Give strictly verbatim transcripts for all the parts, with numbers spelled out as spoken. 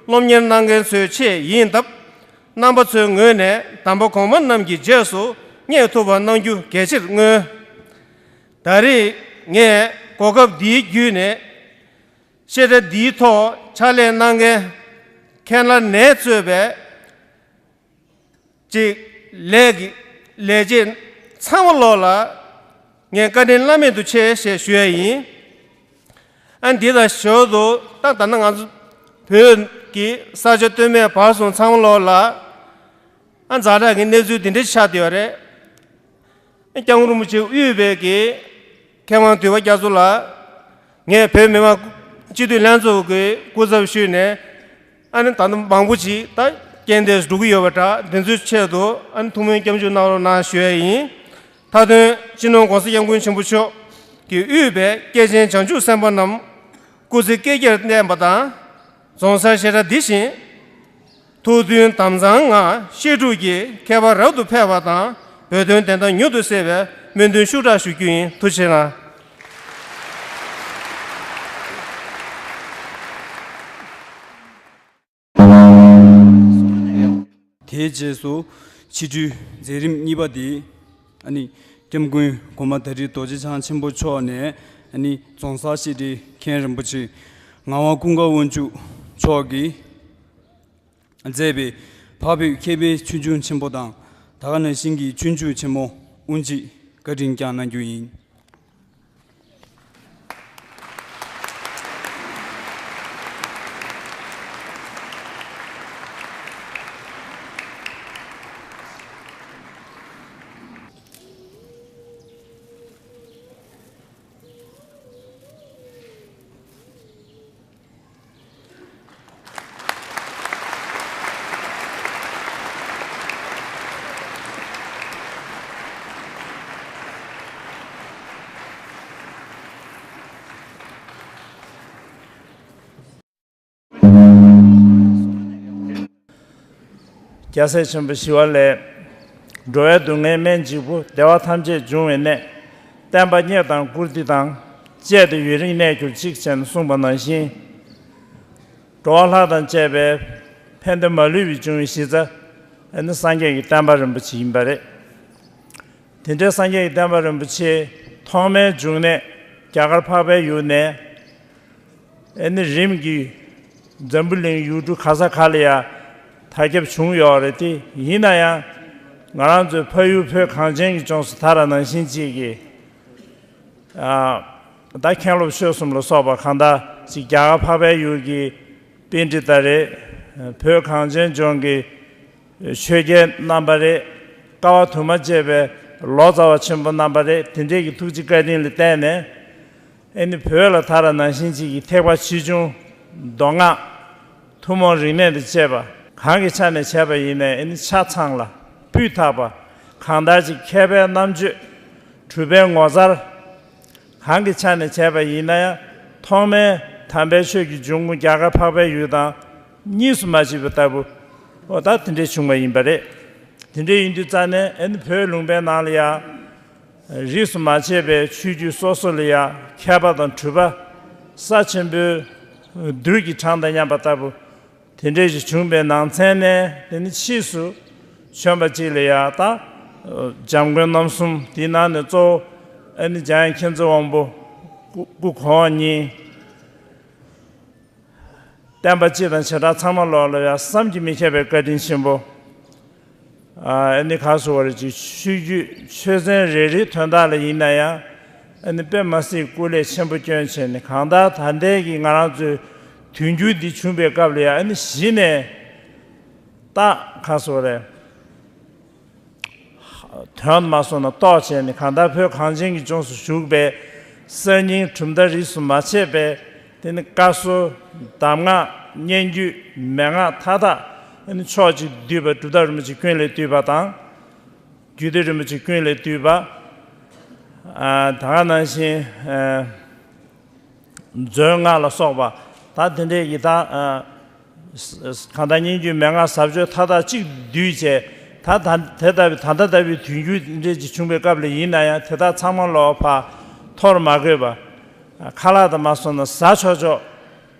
སློབ་གཉེར་གནང་མཁན་ཚོའི་ཆེད་ཡིན་སྟབས། རྣམ་པ་ཚོའི་ངོས་ནས་གདམས་པ་གོང་མ་རྣམས་ཀྱི་རྗེས་སུ་སྙེག་ཐུབ་པ་གནང་རྒྱུ་གལ་ཆེར་མངོན། ད་རེས་ངས་གོ་སྐབས་འདིའི་བརྒྱུད་ནས། བཤད་གྲྭ་འདིའི་ཐོག་ཕྱག་ལས་གནང་མཁན་མཁན་བླ་ནས་གཙོས་པའི་ཅིག་ལས་ཀྱི་ལས་བྱེད་ཚང་མ་ལོག་ལ་ངས་བཀའ་དྲིན་བླ་མེད་དུ་ཆེ་ཞེས་ཞུ་ཡ་ཡིན། ཨ་འདི་དང་ཞོར་དུ་ད་ད་ནང་ང་ཚོ་བོད་ཀྱི་ས་ཆ་སྟོད་སྨད་བར་གསུམ་ཚང་མ་ལོག་ལ་ཨ་ཛ་དྲག་གི་གནས་ཚུལ་འདི་འདྲ་ཆགས་བསྡད་ཡོད་རེད། སྐྱབས་མགོན་རིན་པོ་ཆེ་དབུས་པའི་གི་མཁས་དབང་འདུས་པ་རྒྱ་མཚོ་ལགས། ངས་བོད་མི་མང་སྤྱི་འཐུས་ལྷན་ཚོགས་ཀྱི་སྐུ་ཚབ་ཞུས་ནས་ཨ་ནི་ད་ལྟ་མང་པོ་ཅིག་ད་རྐྱེན་འདས་སུ་འགྲོ་གི་ཡོད་པ་འདྲ། འདི་ཚོའི་ཆེད་དུ་ཨ་ནི་ཐུགས་སྨོན་སྐྱབས་འཇུག་གནང་རོགས་གནང་ཞུ་ཡ་ཡིན། མཐའ་དོན་སྤྱི་ནོར་༸གོང་ས་༸སྐྱབས་མགོན་ཆེན་པོ་མཆོག་གིས་དབུས་པའི་སྐྱེས་ཆེན་བྱང་ཆུབ་སེམས་དཔའ་རྣམས་སྐུ་ཚེ་བསྐལ་བརྒྱར་བརྟན་པ་དང་། རྫོང་སར་བཤད་གྲྭ་འདི་བཞིན་ཐུགས་མཐུན་དམ་གཙང་ངང་བཤད་སྒྲུབ་ཀྱི་མཁས་པ་རབ་ཏུ་ཕེབས་པ་དང་། བོད་དོན་བདེན་མཐའ་མྱུར་དུ་གསལ་བའི་སྨོན་འདུན་ཤུགས་དྲག་ཞུ་རྒྱུ་ཡིན། ཐུགས་རྗེ་གནང་། དེའི་རྗེས་སུ་ཕྱི་དྲིལ་མཛད་རིམ་གཉིས་པ་དེ་ཨ་ནི་སྐྱབས་མགོན་གོང་མ་དར་ལྕོག་རྡོ་རྗེ་འཆང་ཆེན་པོ་མཆོག་ནས་ཨ་ནི་རྫོང་སར་བཤད་གྲྭའི་མཁན་རིན་པོ་ཆེ་ངག་དབང་ཀུན་དགའ་དབང་ཕྱུག་མཆོག་གིས་མཛད་པའི་འཕགས་བོད་མཁས་པའི་ཆོས་འབྱུང་ཆེན་པོ་དང་། ད་ག་ནང་བཞིན་གྱི་ཆོས་འབྱུང་ཆེན་མོ་དབུ་འབྱེད་བཀའ་དྲིན་བསྐྱངས་གནང་རྒྱུ་ཡིན། རྒྱལ་སྲས་ཆེན་པོ་ཞི་བ་ལྷས། འགྲོ་བའི་སྡུག་བསྔལ་སྨན་གཅིག་པུ། བདེ་བ་ཐམས་ཅད་འབྱུང་བའི་གནས། བསྟན་པ་རྙེད་དང་བཀུར་སྟི་དང་། བཅས་ཏེ་ཡུན་རིང་གནས་གྱུར་ཅིག་ཅེས་གསུངས་པ་ནང་བཞིན། འགྲོ་བ་ལྷ་དང་བཅས་པའི་ཕན་བདེ་མ་ལུས་པའི་འབྱུང་བའི་གཞི་རྩ་ཨ་ནི་སངས་རྒྱས་ཀྱི་བསྟན་པ་རིན་པོ་ཆེ་ཡིན་པ་རེད། དེ་འདྲའི་སངས་རྒྱས་ཀྱི་བསྟན་པ་རིན་པོ་ཆེ་ཐོག་མའི་འབྱུང་གནས་རྒྱ་གར་འཕགས་པའི་ཡུལ་ནས་ཨ་ནི་རིམ་གྱིས་འཛམ་བུ་གླིང་ཡུལ་གྲུ་ག་ས་ག་ལ་ཡ་དར་ཁྱབ་བྱུང་ཡོད་རེད་དེ། ཡིན་ན་ཡང་ང་རང་ཚོའི་ཕ་ཡུལ་བོད་གངས་ཅན་གྱི་ལྗོངས་སུ་ད་ར་ནང་བཞིན་ཅིག་གི་ཨ་ད་མཁན་སློབ་ཆོས་གསུམ་ལ་སོགས་པ་གང་ལྟར་ཅིག་རྒྱ་གར་འཕགས་པའི་ཡུལ་གྱི་པཎྜི་ཏ་རེད། བོད་གངས་ཅན་ལྗོངས་ཀྱི་ཆོས་རྒྱལ་རྣམ་པ་རེད། དཀའ་བ་དུ་མ་སྤྱད་པའི་ལོ་ཙཱ་བ་ཆེན་པོ་རྣམ་པ་རེད། དེ་འདྲས་ཀྱི་ཐུགས་རྗེ་བཀའ་དྲིན་ལ་བརྟེན་ནས་ཨ་ནི་བོད་ལ་ད་ར་ནང་བཞིན་ཅིག་གི་ཐེག་པ་ཆེ་ཆུང་མདོ་སྔགས་ཐུན་མོང་རིག་གནས་དང་བཅས་པ་གང་གི་ཆ་ནས་བྱས་པ་ཡིན་ནའི་ཨ་ནི་ཆ་ཚང་ལ་སྤུས་དག་པ། གང་ལྟར་ཅིག་མཁས་པའི་རྣམ་དཔྱོད། གྲུབ་པའི་ངོ་མཚར། གང་གི་ཆ་ནས་བྱས་པ་ཡིན་ན་ཡང་ཐོག་མའི་དམ་པའི་ཆོས་ཀྱི་འབྱུང་ཁུངས་རྒྱ་གར་འཕགས་པའི་ཡུལ་དང་གཉིས་སུ་མ་མཆིས་པ་ལྟ་བུ། འོ་ད་དེ་འདྲས་བྱུང་བ་ཡིན་པ་རེད། དེ་འདྲས་ཡིན་དུས་ཙང་ནས་ཨ་ནི་བོད་ལུང་པའི་ནང་ལ་ཡང་རིས་སུ་མ་ཆད་པའི་ཆོས་བརྒྱུད་སོ་སོ་ལ་ཡང་མཁས་པ་དང་གྲུབ་པ་ས་ཆེན་པོའི་རྡུལ་གྱི་གྲངས་དང་མཉམ་པ་ལྟ་བུ། དེ་འདྲས་ཞིག་བྱུང་བའི་ནང་ཚན་ནས་དེ་ནི་ཕྱིས་སུ་བྱོན་པ་ཅིག་ལ་ཡང་ད་འཇམ་མགོན་རྣམ་གསུམ་དེའི་ནང་ནས་གཙོ་བོ་ཨ་ནི་འཇམ་དབྱངས་མཁྱེན་བརྩེ་དབང་པོ་སྐུ་སྐུ་གོང་འོག་གཉིས། བསྟན་པ་སྤྱི་དང་བྱེ་བྲག་ཚང་མ་ལོག་ལ་ཡང་བསམ་གྱིས་མི་ཁྱབ་པའི་བཀའ་དྲིན་ཆེན་པོ། ཨ་ནི་ག་སོ་བར་གྱི་ཆོས་བརྒྱུད་ཆོས་ཚན་རེ་རེའི་དོན་དག་ལ་ཡིན་ན་ཡང་ཨ་ནི་དཔེ་མ་སྲིད་སྐུ་ལས་ཆེན་པོ་བསྐྱོན་བྱས་ནས་གང་ལྟར་ད་ལྟའི་གི་ང་རང་ཚོའི་དུས་འགྱུར་འདི་བྱུང་བའི་སྐབས་ལ་ཡང་ཨ་ནི་གཞི་ནས་ད་ག་སོ་རེད། དོན་མ་སོང་ན་རྟོགས་བྱས་ནས་གང་ལྟར་བོད་གངས་ཅན་གྱི་ལྗོངས་སུ་བཞུགས་པའི་གསར་རྙིང་གྲུབ་མཐའ་རིས་སུ་མ་ཆད་པའི་དེ་ནི་བཀའ་སྲོལ་གདམས་ངག་སྙན་བརྒྱུད་མན་ངག་མཐའ་དག་ཕྱོགས་གཅིག་ཏུ་བསྡུས་པ་སྒྲུབ་ཐབས་རིན་པོ་ཆེ་ཀུན་ལས་བཏུས་པ་དང་། རྒྱུད་སྡེ་རིན་པོ་ཆེ་ཀུན་ལས་བཏུས་པ། ཨ་ད་ག་ནང་བཞིན་ཨ་མཛོད་ལྔ་ལ་སོགས་པ་ད་དེ་འདྲའི་གི་ད་ཨ་གང་ལྟར་སྙན་བརྒྱུད་མན་ངག་ཟབ་ཆོས་མཐའ་དག་གཅིག་བསྡུས་བྱས་ད་ད་དེ་ལྟ་བུའི་ད་ལྟ་ལྟ་བུའི་དུས་འགྱུར་འདི་འདྲའི་ཅིག་བྱུང་བའི་སྐབས་ལ་ཡིན་ན་ཡང་དེ་དག་ཚང་མ་ལོག་ཕར་འཐོར་མ་དགོས་པ། ཁ་ལག་དང་མ་སོང་ན་ཟ་ཆོག་ཆོག་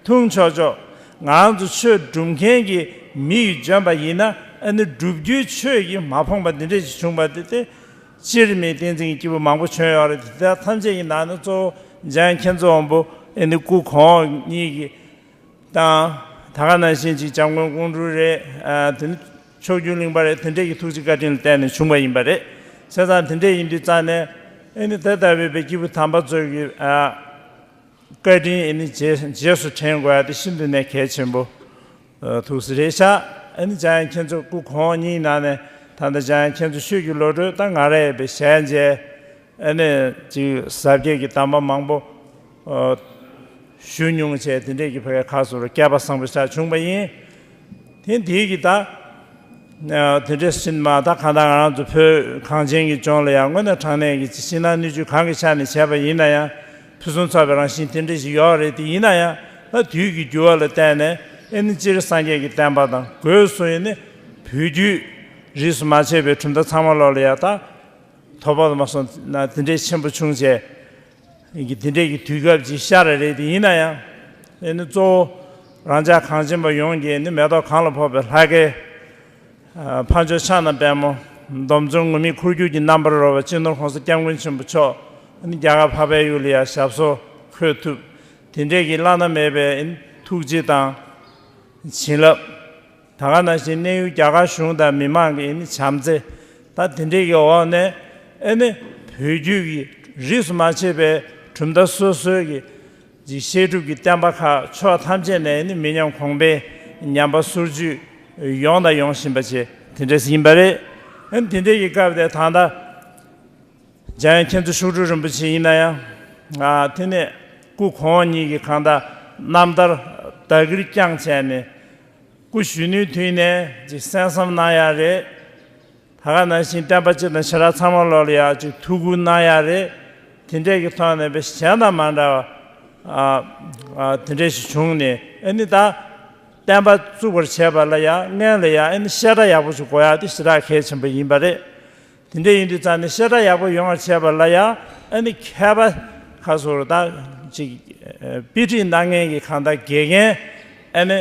འཐུང་ཆོག་ཆོག་ང་རང་ཚོ་ཆོས་སྒྲུབ་མཁན་གྱི་མི་ཡིས་འཇོན་པ་ཡིན་ན། ཨ་ནི་སྒྲུབ་རྒྱུའི་ཆོས་ཀྱིས་མ་ཕོངས་པ་འདི་འདྲ་ཞིག་བྱུང་བ་དེ་སྟེ། སྤྱིར་མི་བསྟན་འཛིན་གྱི་སྐྱེས་བུ་མང་པོ་བྱོན་ཡོད་རེད། དེ་དག་ཐམས་ཅད་ཀྱི་ནང་ནས་གཙོ་བོ་འཇམ་དབྱངས་མཁྱེན་བརྩེ་དབང་པོ་ཨ་ནི་སྐུ་གོང་འོག་གཉིས་ཀྱི་དང་། ད་ག་ནང་བཞིན་ཅིག་འཇམ་མགོན་ཀོང་སྤྲུལ་རེད། ཨ་དེ་ནི་མཆོག་གྱུར་གླིང་པ་རེད། དེ་འདྲས་ཀྱི་ཐུགས་རྗེ་བཀའ་དྲིན་ལ་བརྟེན་ནས་བྱུང་བ་ཡིན་པ་རེད། བྱས་ཙང་དེ་འདྲས་ཡིན་དུས་ཙང་ནས་ཨ་ནི་དེ་ལྟ་བུའི་པའི་སྐྱེས་བུ་དམ་པ་ཚོ་གི་ཨ་བཀའ་དྲིན་ཨ་ནི་རྗེས་རྗེས་སུ་དྲན་དགོས་ཡ་དེ་ཤིན་ཏུ་ནས་གལ་ཆེན་པོ་ཨ་ཐུགས་སུ་རེད་ཤག་ཨ་ནི་འཇམ་དབྱངས་མཁྱེན་བརྩེ་སྐུ་གོང་འོག་གཉིས་ནང་ནས་ད་ལྟ་འཇམ་དབྱངས་མཁྱེན་བརྩེ་ཆོས་ཀྱི་བློ་གྲོས་ད་ང་རང་ཡི་པའི་ཞལ་མཇལ། ཨ་ནི་ཅིག་ཟབ་རྒྱས་ཀྱི་གདམས་པ་མང་པོ་ཨ་ཞུ་མྱོང་བྱས། དེ་འདྲས་ཀྱི་ཕ་གའི་ཁ་སོར་སྐལ་པ་བཟང་པོ་ཞིག་བྱུང་བ་ཡིན། དེ་འདིའི་གི་ད་ཨ་དེ་འདྲས་ཕྱིན་མ་ད་གང་ལྟར་ང་རང་ཚོ་བོད་གངས་ཅན་གྱི་ལྗོངས་ལ་ཡང་དངོས་གནས་དྲང་གནས་ཀྱི་ཕྱི་ནང་སྣོད་བཅུད་གང་གི་ཆ་ནས་བྱས་པ་ཡིན་ན་ཡང་ཕུན་སུམ་ཚོགས་པའི་རང་བཞིན་དེ་འདྲས་ཞིག་ཡོད་རེད། དེ་ཡིན་ན་ཡང་ད་དུས་ཀྱི་འགྱུར་བ་ལ་བརྟེན་ནས་ཨ་ནི་སྤྱིར་སངས་རྒྱས་ཀྱི་བསྟན་པ་དང་སྒོས་སུ་ཨ་ནི་བོད་བརྒྱུད་རིས་སུ་མ་ཆད་པའི་གྲུབ་མཐའ་ཚང་མ་ལོག་ལ་ཡང་ད། དོ་ཕོག་ཏུ་མ་སོང་ན་དེ་འདྲའི་ཆེན་པོ་བྱུང་བྱས། ཀྱི་དེ་འདྲའི་གི་དུས་སྐབས་ཀྱི་ཤར་རེད། དེ་ཡིན་ན་ཡང་ཨེ་ནི་གཙོ་བོ་རང་ཅག་གངས་ཅན་པ་ཡོངས་ཀྱི་ནི་མེ་ཏོག་གང་ལ་ཕོག་པའི་ལྷ་སྐལ། ཨ་འཕགས་མཆོག་ཕྱག་ན་པདྨོ། སྡོམ་བརྩོན་ངུར་སྨྲིག་འཁོར་སྒྱུར་གྱི་རྣམ་པར་རོལ་པ་སྤྱི་ནོར་༸གོང་ས་༸སྐྱབས་མགོན་ཆེན་པོ་མཆོག་ཨ་ནི་རྒྱ་གར་འཕགས་པའི་ཡུལ་ལ་ཡང་ཞབས་སོར་འཁོད་ཐུབ། དེ་འདྲའི་གི་བླ་ན་མེད་པའི་ཨེ་ནི་ཐུགས་རྗེ་དང་། བྱིན་རླབས། ད་ག་ནང་བཞིན་གནས་ཡུལ་རྒྱ་གར་གཞུང་དང་མི་མང་གི་ཨ་ནི་བྱམས་བརྩེ། ད་དེ་འདྲའི་གི་འོག་ནས་ཨ་ནི་བོད་བརྒྱུད་ཀྱི་རིས་སུ་མ་ཆད་པའི་གྲུབ་མཐའ་སོ་སོའི་གི་ཅིག་བཤད་སྒྲུབ་ཀྱི་བསྟན་པ་ཁག་ཕྱོགས་ཐམས་ཅད་ནས་ཨ་ནི་མི་ཉམས་གོང་འཕེལ་ཉམས་པ་སོར་ཆུད་ཡོང་དང་ཡོང་བཞིན་པ་བཅས་དེ་འདྲས་ཡིན་པ་རེད། ཨ་ནི་དེ་འདྲའི་གི་སྐབས་དེ་ད་ལྟ། འཇམ་དབྱངས་མཁྱེན་བརྩེ་མཆོག་སྤྲུལ་རིན་པོ་ཆེ་ཡིན་ན་ཡང་། ཨ་དེ་ནས་སྐུ་གོང་འོག་གཉིས་ཀྱི་གང་ལྟར་རྣམ་ཐར་བདག་གིར་བསྐྱངས་བྱས་ནས་སྐུ་གཞོན་ནུའི་དུས་ནས་ཅིག་གསན་བསམ་གནང་ཡ་རེད། ད་ག་ནང་བཞིན་བསྟན་པ་སྤྱི་དང་ཆོས་གྲགས་ཚང་མ་ལོག་ལ་ཡ་ཅིག་ཐུགས་ཁུར་གནང་ཡ་རེད། དེ་འདྲས་ཀྱི་ཐོག་ནས་པའི་གཞན་དང་མ་འདྲ་བ་ཨ་ཨ་དེ་འདྲས་ཞིག་བྱུང་ནས་ཨ་ནི་ད་བསྟན་པ་བཙུགས་པར་བྱས་པ་ལ་ཡ་སྔོན་ལ་ཡ་ཨ་ནི་བཤད་གྲྭ་ཡག་པོ་ཞིག་དགོས་ཡ་དེ་ཞེ་དྲག་གལ་ཆེན་པོ་ཡིན་པ་རེད། དེ་འདྲ་ཡིན་དུས་ཙང་ནས་བཤད་གྲྭ་ཡག་པོ་ཡོང་བར་བྱས་པ་ལ་ཡང་ཨ་ནི་མཁས་པ་ཁ་སོར་ད་ཅིག་དཔེ་ཁྲིད་གནང་མཁན་གྱི་གང་ལྟར་དགེ་རྒན་ཨ་ནི་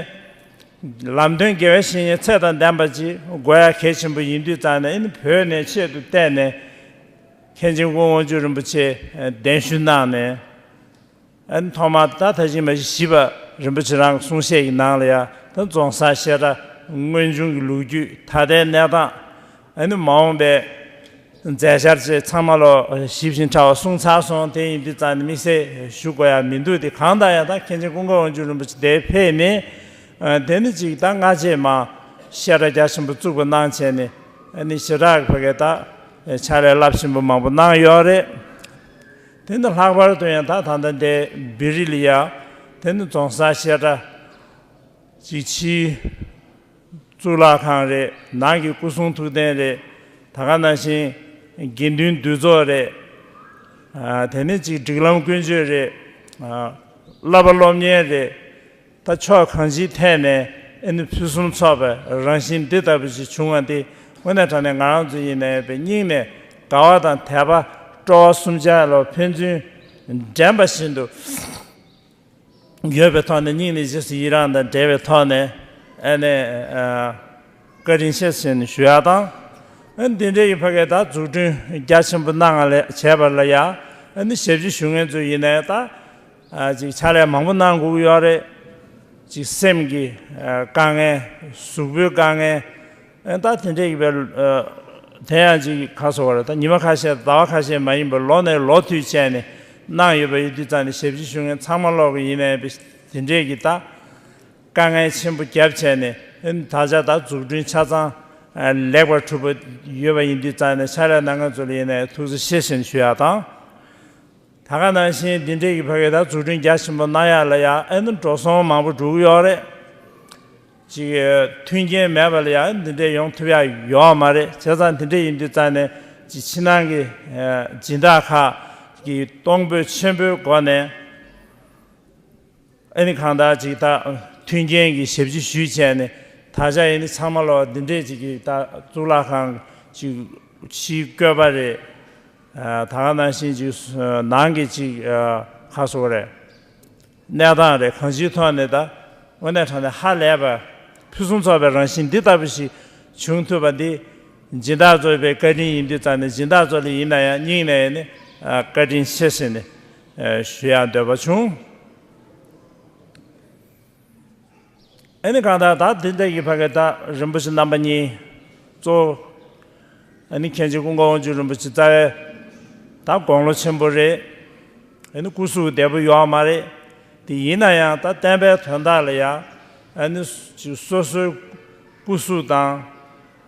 ལམ་སྟོན་དགེ་བའི་བཤེས་གཉེན་ཚད་དང་ལྡན་པ་ཅིག་དགོས་ཡ་གལ་ཆེན་པོ་ཡིན་དུས་ཙང་ནས་ཨ་ནི་བོད་ནས་ཆེད་དུ་བལྟས་ནས་མཁན་ཆེན་ཀུན་དགའ་དབང་ཕྱུག་རིན་པོ་ཆེ་གདན་ཞུ་གནང་ནས། ཨ་ནི་ཐོག་མར་ད་ད་ཅི་མ་གཞི་བཞི་པ་རིན་པོ་ཆེ་རང་གི་གསུང་བཤད་ཀྱི་ནང་ལ་ཡང་ད་རྫོང་སར་བཤད་གྲྭ་སྔོན་བྱུང་གི་ལོ་རྒྱུས་ད་ལྟའི་གནས་སྟངས་ཨ་ནི་མ་འོངས་པའི་མཛད་འཆར་བཅས་ཚང་མ་ལོ་ཞིབ་ཅིང་ཕྲ་བ་གསུངས་ཚར་སོང་། དེ་ཡིན་དུས་ཙང་ནི་དམིགས་བསལ་ཞུ་དགོས་ཡ་མི་འདུག་དེ་གང་ལྟར་ཡང་ད་མཁན་ཆེན་ཀུན་དགའ་དབང་ཕྱུག་རིན་པོ་ཆེ་དེར་ཕེབས་ནས་ཨ་དེ་ནི་ཅིག་ད་སྔ་རྗེས་མ་བཤད་གྲྭ་རྒྱ་ཆེན་པོ་བཙུགས་པ་གནང་བྱས་ནས་ཨ་ནི་ཞེ་དྲག་གི་ཕ་གི་ད་ཕྱག་ལས་རླབས་ཆེན་པོ་མང་པོ་གནང་ཡོད་རེད། དེ་ནི་ལྷག་པར་དུ་ཡང་ད་ད་ལྟ་འདི་བི་རི་ལ་ཡ་དེ་ནི་རྫོང་སར་བཤད་གྲྭ་ཅིག་ཕྱིའི་གཙུག་ལག་ཁང་རེད། ནང་གི་སྐུ་གསུང་ཐུགས་རྟེན་རེད། ད་ག་ནང་བཞིན་དགེ་འདུན་འདུས་ཚོགས་རེད། ཨ་དེ་ནི་ཅིག་སྒྲིག་ལམ་ཀུན་སྤྱོད་རེད། ཨ་བསླབ་པ་སློབ་གཉེར་རེད། ད་ཕྱོགས་གང་ཅིའི་ཐད་ནས་ཨ་ནི་ཕུན་སུམ་ཚོགས་པའི་རང་བཞིན་འདི་ལྟ་བུ་ཞིག་བྱུང་བ་འདི་དངོས་གནས་དྲང་གནས་ང་རང་ཚོ་ཡིན་ནའི་པའི་སྙིང་ནས་དགའ་བ་དང་དད་པ་སྤྲོ་བ་གསུམ་ཆར་ལ་ཕན་ཚུན་འགྲན་པ་བཞིན་དུ་ཡོད་པའི་ཐོག་ནས་སྙིང་ནས་རྗེས་སུ་ཡི་རང་དང་འབྲེལ་བའི་ཐོག་ནས་ཨ་ནི་ཨ་བཀའ་དྲིན་ཆེ་ཞེས་ཞུ་ཡ་དང་། ཨ་ནི་འདི་འདྲའི་ཕ་གི་ད་འཛུགས་སྐྲུན་རྒྱ་ཆེན་པོ་གནང་བ་ལས་བྱས་པ་ལ་ཡ་ཨ་ནི་ཞབས་ཕྱི་ཞུ་མཁན་ཚོ་ཡིན་ནའི་ད། ཨ་ཅིག་ཕྱག་ལས་མང་པོ་གནང་དགོས་ཀྱི་ཡོད་རེད། ཅིག་སེམས་ཀྱི་ཨ་དཀའ་ངལ། གཟུགས་པོའི་དཀའ་ངལ། ཨ་ད་དེ་འདྲས་ཀྱི་བའི་ཨ་དེ་ཡང་ཅིག་ག་སོ་བར་ད་ཉི་མ་ཁ་ཤས་ཟླ་བ་ཁ་ཤས་མ་ཡིན་པར་ལོ་ནས་ལོ་མཐུད་བྱས་ནས་གནང་ཡོད་པ་ཡིན་དུས་ཙང་ནས་ཞབས་ཕྱི་ཞུ་མཁན་ཚང་མ་ལོག་གི་ཡིན་ནའི་དེ་འདྲས་ཀྱི་ད་དཀའ་ངལ་ཆེན་པོ་བརྒྱབ་བྱས་ནས་ཨ་ད་ཆ་ད་འཛུགས་སྐྲུན་ཆ་ཚང་ཨ་ལེགས་པར་གྲུབ་པ་ཡོད་པ་ཡིན་དུས་ཙང་ནས་ཕྱག་ལས་གནང་མཁན་ཚོ་ལ་ཡིན་ནའི་ཐུགས་རྗེ་ཆེ་ཞེས་ཞུ་ཡ་དང་། ད་ག་ནང་བཞིན་འདི་འདྲའི་གི་ཕ་གི་ད་འཛུགས་སྐྲུན་རྒྱ་ཆེན་པོ་གནང་ཡག་ལ་ཡ་ཨ་ནི་འགྲོ་སོང་མང་པོ་འགྲོ་གི་ཡོད་རེད། ཅིག་མཐུན་རྐྱེན་མེད་པ་ལ་ཡ་འདི་འདྲའི་ཡོང་ཐུབ་ཡག་ཡོད་མ་རེད། བྱས་ཙང་འདི་འདྲའི་ཡིན་དུས་ཙང་ནས་ཅིག་ཕྱི་ནང་གི་ཨ་སྦྱིན་བདག་ཁག་གི་གཏོང་ཕོད་ཆེན་པོའི་སྒོ་ནས། ཨ་ནི་གང་ལྟར་ཅིག་ད་མཐུན་རྐྱེན་གྱི་ཞབས་ཕྱི་ཞུས་བྱས་ནས་ད་ཆ་ཨ་ནི་ཚང་མ་ལོ་འདི་འདྲས་ཅིག་གི་ད་གཙུག་ལག་ཁང་ཅིག་ཕྱིའི་བཀོད་པ་རེད། ཨ་ད་ག་ནང་བཞིན་ཅིག་ནང་གི་ཅིག་ཨ་ཁ་སོ་རེད། གནས་སྟངས་རེད། གང་ཅིའི་ཐོག་ནས་ད་ དངོས་གནས་དྲང་གནས་ཧ་ལས་པ་ཕུན་སུམ་ཚོགས་པའི་རང་བཞིན་འདི་ལྟ་བུ་ཞིག་བྱུང་ཐུབ་པ་འདི་སྦྱིན་བདག་ཚོའི་བཀའ་དྲིན་ཡིན་དུས་ཙང་ནས། སྦྱིན་བདག་ཚོ་ལ་ཡིན་ན་ཡང་སྙིང་ནས་ནི་བཀའ་དྲིན་ཆེ་ཟེར་ནས་ཞུ་ཡག་འདོད་པ་བྱུང་། ཨ་ནི་གང་ལྟར་ད་འདི་འདྲ་གི་ཕ་གི་ད་རིན་པོ་ཆེ་རྣམ་པ་གཉིས་གཙོ་བོ། ཨ་ནི་མཁན་ཆེན་ཀུན་དགའ་དབང་ཕྱུག་རིན་པོ་ཆེ་རྩ་བའི་ད་དགུང་ལོ་ཆེན་པོ་རེད། ཨ་ནི་སྐུ་གཟུགས་བདེ་པོ་ཡོད་མ་རེད། དེ་ཡིན་ན་ཡང་ད་བསྟན་པའི་དོན་དག་ལ་ཡང་ཨ་ནི་ཅིག་སོ་སོའི་སྐུ་གཟུགས་དང་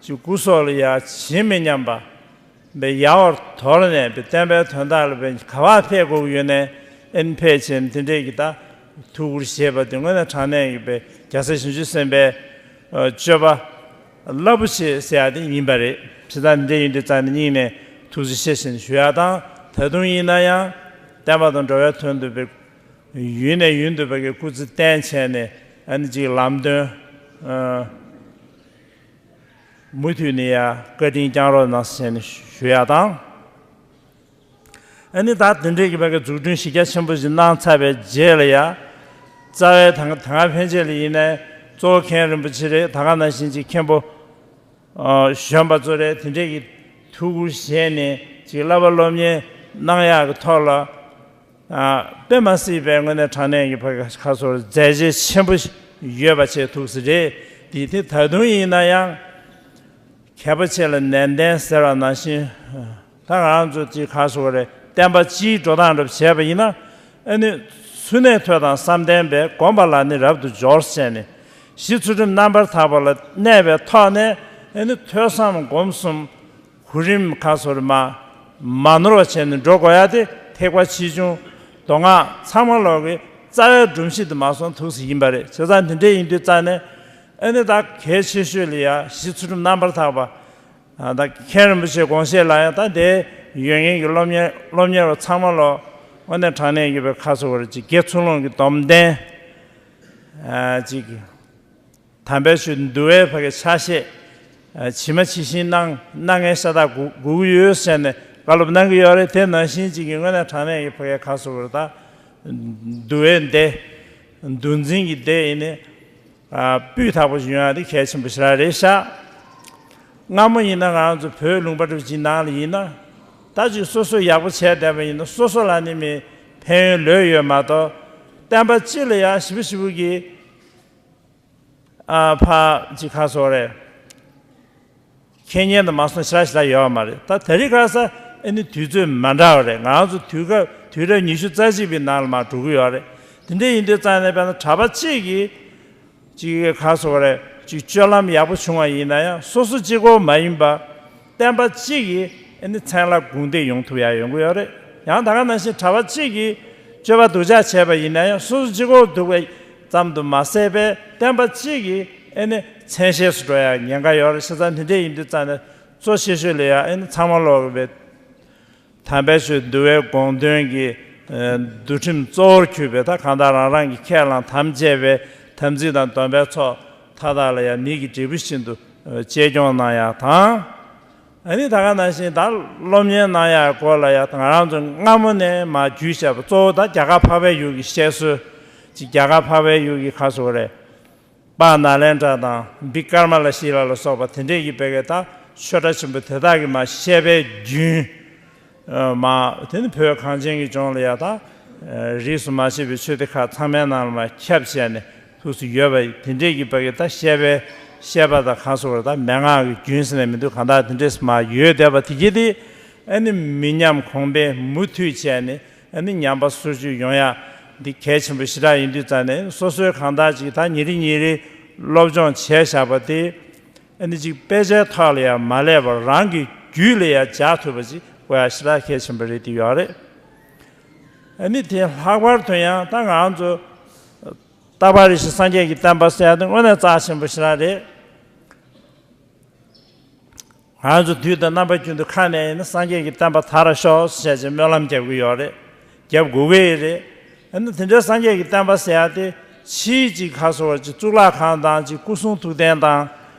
ཅིག་སྐུ་སྲོག་ལ་ཡང་ཇི་མི་སྙམ་པ་བའི་ཡལ་བར་དོར་ནས་བའི་བསྟན་པའི་དོན་དག་ལ་བའི་ག་བ་ཕེབས་དགོས་ཀྱི་ཡོད་ནས། ཨ་ནི་ཕལ་ཆེར་དེ་འདྲས་ཀྱི་ད་ཐུགས་ཁུར་བཞེས་པ་དེ་དངོས་གནས་དྲང་གནས་ཀྱི་བའི་རྒྱལ་སྲས་བྱང་ཆུབ་སེམས་དཔའི་སྤྱོད་པ་རླབས་པོ་ཆེ་ཟེར་ཡ་དེ་ཡིན་པ་རེད། བྱས་ཙང་དེ་འདྲས་ཡིན་དུས་ཙང་ནས་སྙིང་ནས་ཐུགས་རྗེ་ཆེ་ཞེས་ཞུ་ཡ་དང་། ད་དུང་ཡིན་ན་ཡང་བསྟན་པ་དང་འགྲོ་བའི་དོན་དུ་བའི་ཡུན་ནས་ཡུན་དུ་བའི་སྐུ་ཚེ་བརྟན་བྱས་ནས། ཨ་ནི་ཅིག་ལམ་སྟོན་མུ་མཐུད་ནས་ཡ་བཀའ་དྲིན་བསྐྱང་རོགས་གནང་ཞེས་ནས་ཞུ་ཡ་དང་། ཨ་ནི་ད་དེ་འདྲས་ཀྱི་བའི་འཛུགས་སྐྲུན་གཞི་རྒྱ་ཆེན་པོ་ཞིག་གནང་ཚར་བའི་རྗེས་ལ་ཡ། རྩ་བའི་ད་ད་སྔ་ཕན་ཆད་ལ་ཡིན་ནའི་གཙོ་བོ་མཁན་རིན་པོ་ཆེ་རེད། ད་ག་ནང་བཞིན་ཅིག་མཁན་པོ་གཞོན་པ་ཚོ་རེད། དེ་འདྲས་ཀྱི་ཐུགས་ཁུར་བཞེས་ནས་ཅིག་བསླབ་པ་སློབ་གཉེར་གནང་ཡག་གི་ཐོག་ལ། དཔེ་མ་སྲིད་པའི་དངོས་གནས་དྲང་གནས་ཀྱི་ཕ་གི་ཁ་སོར་མཛད་རྗེས་ཆེན་པོ་ཡོད་པ་བྱས་ཐུགས་སུ་རེད། དེ་དེ་ད་དུང་ཡིན་ན་ཡང་མཁས་པ་ཆེ་ལ་ནན་ཏན་ཟེར་བ་ནང་བཞིན། ད་ང་རང་ཚོ་ཅིག་ཁ་སོ་རེད། བསྟན་པ་སྤྱིའི་འགྲོ་སྟངས་འདྲ་བྱས་པ་ཡིན་ན། ཨ་ནི་ཚུལ་གནས་ཐོས་དང་བསམ་གཏན་པས། བསྒོམ་པ་ལ་ནི་རབ་ཏུ་སྦྱོར་ཟེར་ནས། ཞི་ཚུལ་ཁྲིམས་རྣམ་པར་དག་པ་ལ་གནས་པའི་ཐོག་ནས། ཨ་ནི་ཐོས་བསམ་སྒོམ་གསུམ་གོ་རིམ་ཁ་སོར་མ་མ་ནོར་བ་བྱས་ནས་འགྲོ་དགོས་ཡ་དེ་ཐེག་པ་ཆེ་ཆུང་མདོ་སྔགས་ཚང་མ་ལོག་གི་རྩ་བའི་སྒྲོམ་གཞི་དུ་མ་སོང་ཐུགས་སུ་ཡིན་པ་རེད། བྱས་ཙང་དེ་འདྲས་ཡིན་དུས་ཙང་ནས། ཨ་ནི་ད་གལ་ཆེ་ཤོས་ལ་ཡ་ཞི་ཚུལ་ཁྲིམས་རྣམ་པར་དག་པ། ད་མཁན་རིན་པོ་ཆེའི་དགོངས་བཞེད་ལ་ཡང་ད་དེ་ཡོད་མཁན་གྱི་སློབ་གཉེར་སློབ་གཉེར་བ་ཚང་མ་ལོ་དངོས་གནས་དྲང་གནས་ཀྱི་བའི་ཁ་སོ་བར་ཅིག་དགེ་ཚུལ་སློང་གི་སྡོམ་ལྡན། ཅིག་དམ་པའི་ཆོས་འདུལ་བའི་ཕ་གི་ཆ་ཤས་ཇི་མ་ཇི་བཞིན་གནང་གནང་མཁན་ཤ་སྟག་དགོས་དགོས་ཀྱི་ཡོད་ཟེར་ནས་བཀའ་སློབ་གནང་གི་ཡོད་རེད། དེ་ནང་བཞིན་ཅིག་གི་དངོས་གནས་དྲང་གནས་ཀྱི་ཕ་གི་ཁ་སོ་བར་ད་འདུལ་བའི་སྡེ་འདུལ་འཛིན་གྱི་སྡེ་ཡིན་ནས། སྤུས་དག་པོ་ཞིག་ཡོང་ཡ་དེ་གལ་ཆེན་པོ་ཞེ་དྲག་རེད་ཤག་སྔ་མོ་ཡིན་ན་ང་རང་ཚོ་བོད་ལུང་པ་འདྲ་བོ་ཅིག་ནང་ལ་ཡིན་ན། ད་ཅིག་སོ་སོ་ཡག་པོ་བྱས་བསྡད་པ་ཡིན་ན་སོ་སོ་ལ་ནི་མི་ཕན་ཡོན་ལོས་ཡོད་མ་གཏོགས། བསྟན་པ་སྤྱི་ལ་ཡང་ཞིབ་པོ་ཞིབ་པོ་གི་ཨ་ཕ་ཅིག་ཁ་སོ་རེད། ཁེ་ཉེན་དུ་མ་སོང་ཞེ་དྲག་ཞེ་དྲག་ཡོད་མ་རེད། ད་དེ་རིང་ཁ་སང་ཨ་ནི་དུས་ཚོད་མ་འདྲ་བ་རེད། ང་རང་ཚོ་དུས་སྐབས་དུས་རབས་ཉི་ཤུ་རྩ་གཅིག་པའི་ནང་ལ་མར་འགྲོ་གི་ཡོད་རེད། དེ་འདྲ་ཡིན་དུས་ཙང་ནས་དཔེར་ན་གྲྭ་པ་གཅིག་གིས་ཅིག་ག་རེ་ཟེར་དགོས་རེད། ཅིག་སྤྱོད་ལམ་ཡག་པོ་བྱུང་བ་ཡིན་ན་ཡང་སོ་སོ་གཅིག་པོ་མ་ཡིན་པ། བསྟན་པ་གཅིག་གིས་ཨ་ནི་མཚན་ལ་གུང་བསྡད་ཡོང་ཐུབ་ཡ་ཡོང་གི་ཡོད་རེད། ཡང་ད་ག་ནང་བཞིན་གྲྭ་པ་གཅིག་གིས་སྤྱོད་པ་སྡུག་ཅག་བྱས་པ་ཡིན་ན་ཡང་སོ་སོ་གཅིག་པོ་སྡུག་པ་ཙམ་དུ་མ་ཟད་པའི་བསྟན་པ་གཅིག་གིས་ཨ་ནི་མཚན་ཤས་སུ་འགྲོ་ཡ་ཉེན་ཁ་ཡོད་རེད། བྱས་ཙང་དེ་འདྲ་ཡིན་དུས་ཙང་ནས་གཙོ་ཆེ་ཤོས་ལ་ཡ་ཨ་ནི་ཚང་མ་ལོག་པའི་དམ་པའི་ཆོས་འདུལ་བའི་དགོངས་དོན་གྱི་འདུལ་ཁྲིམས་གཙོ་བོར་གྱུར་པའི་ད་གང་ལྟར་རང་རང་གི་ཁས་བླངས་དམ་བཅས་པའི་དམ་ཚིག་དང་སྡོམ་པའི་ཚོགས་མཐའ་དག་ལ་ཡང་མིག་གི་འབྲས་བུ་བཞིན་དུ་གཅེས་སྐྱོང་གནང་ཡག་དང་། ཨ་ནི་ད་ག་ནང་བཞིན་ད་སློབ་གཉེར་གནང་ཡག་སྐོར་ལ་ཡང་ང་རང་ཚོ་སྔ་མོ་ནས་མར་བརྒྱུད་བཞག་པ་གཙོ་བོ་ད་རྒྱ་གར་འཕགས་པའི་ཡུལ་གྱི་བཤད་སྲོལ་ཅིག་རྒྱ་གར་འཕགས་པའི་ཡུལ་གྱི་ག་རེ་ཟེར་དགོས་རེད། དཔལ་ནཱ་ལེནྡྲ་དང་བི་ཀརྨ་ལ་ཤཱི་ལ་ལ་སོགས་པ་དེ་འདྲས་ཀྱི་བོད་ཀྱི་ད་ཆོས་གྲྭ་ཆེན་པོ་དེ་དག་གི་མར་བཤད་པའི་རྒྱུན། མར་དེ་ནི་བོད་གངས་ཅན་གྱི་ལྗོངས་ལ་ཡ་ད་རིས་སུ་མ་ཆད་པའི་ཆོས་སྡེ་ཁག་ཚང་མའི་ནང་ལ་མར་ཁྱབ་བྱས་ནས་ཐུགས་སུ་ཡོད་པ་དེ་འདྲས་ཀྱི་བོད་ཀྱི་ད་བཤད་པའི་བཤད་པ་དང་ག་རེ་ཟེར་དགོས་རེད། ད་མན་ངག་གི་རྒྱུན་ཟེར་ནས་མི་འདུག་གང་ལྟར་དེ་འདྲས་མར་ཡོད་བསྡད་པ་དེ་གྱིས་དེ་ཨ་ནི་མི་ཉམས་གོང་འཕེལ་མུ་མཐུད་བྱས་ནས། ཨ་ནི་ཉམས་པ་སོར་ཆུད་ཡོང་ཡ་འདི་གལ་ཆེན་པོ་ཞེ་དྲག་ཡིན་དུས་ཙང་ནས་སོ་སོའི་གང་ལྟར་ཅིག་ད་ཉིན་རེ་ཉིན་རེ་སློབ་སྦྱོང་བྱས་བཞག་པ་དེ་ཨ་ནི་ཅིག་དཔེ་ཆའི་ཐོག་ལ་ཡང་མ་བསླད་པར་རང་གི་རྒྱུད་ལ་ཡང་འཇགས་ཐུབ་པ་ཅིག་དགོས་ཡ་ཞེ་དྲག་གལ་ཆེན་པོ་རེད་དེ་ཡོད་རེད། ཨ་ནི་དེ་ལྷག་པར་དུ་ཡང་ད་ང་རང་ཚོ་རྟག་པར་རེ་ཞིག་སངས་རྒྱས་ཀྱི་བསྟན་པ་ཟེར་ཡ་དེ་དངོས་གནས་རྩ་ཆེན་པོ་ཞེ་དྲག་རེད། ང་ཚོ་དུས་དང་རྣམ་པ་ཀུན་ཏུ་ཁ་ནས་ཡིན་ན་སངས་རྒྱས་ཀྱི་བསྟན་པ་དར་ཤོག་ཟེར་བྱས་སྨོན་ལམ་རྒྱབ་ཀྱི་ཡོད་རེད། རྒྱབ་དགོས་ཀྱི་རེད། ཨ་ནི་དེ་འདྲའི་སངས་རྒྱས་ཀྱི་བསྟན་པ་ཟེར་ཡ་དེ་ཕྱིའི་ཅིག་ག་རེ་ཟེར་དགོས་རེད། ཅིག་གཙུག་ལག་ཁང་དང་ཅིག་སྐུ་གསུང་ཐུགས་རྟེན་དང་